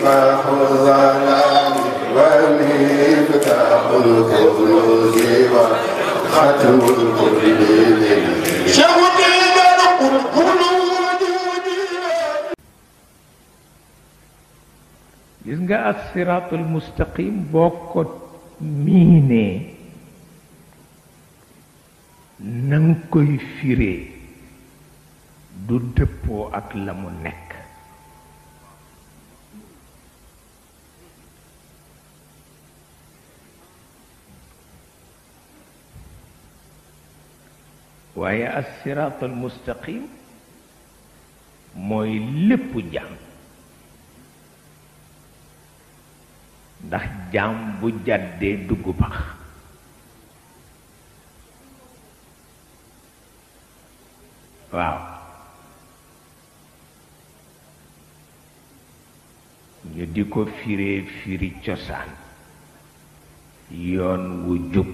مصباح الظلام ومفتاح الكنوز وختم الكل gis nga as-siraatul mustaqim boo ko miinee na nga koy firee du dëppoo ak la mu nekk waaye as-siraatul mustaqim mooy lépp jaam ndax jaam bu jàddee dugg bax waaw ñu di ko firee firi cosaan yoon wu jub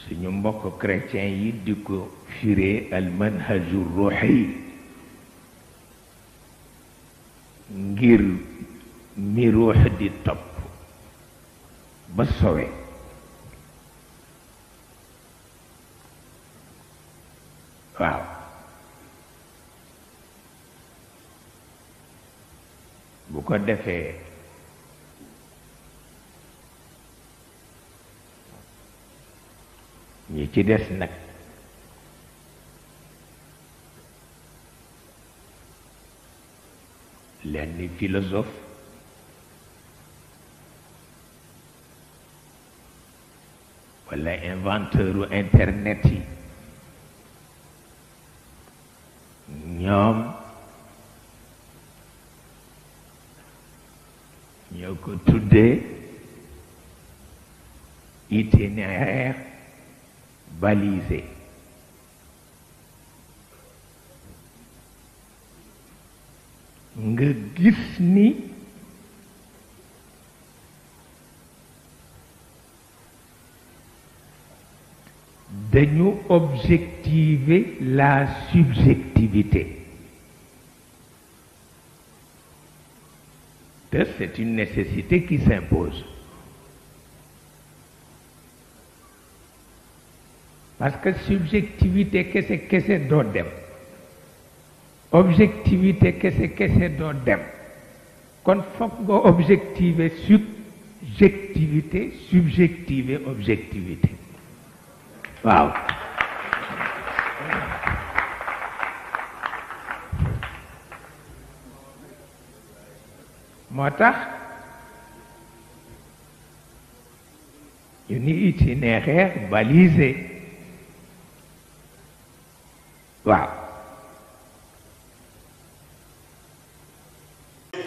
suñu mbokk chrétien yi di ko firee al manhaju ruuxi ngir mi ruux di topp ba sowe waaw bu ko defee ñi ci des nag lenn philosophe walla inventeuru internet yi ñoom ñoo ko tuddee itinéraire balisé nga gis ni dañu objectiver la subjectivité te c'est une nécessité qui s'impose parce que subjectivité kese doo dem objectivité kese doo dem kon fokk nga objectiver subjectivité subjectiver objectivité waaw moo tax ñu ni itinéraire balisé waaw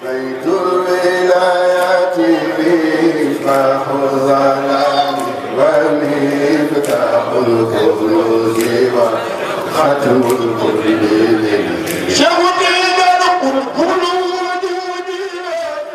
بيت الولايات مصباح الظلام ومفتاح الكنوز وختم الكل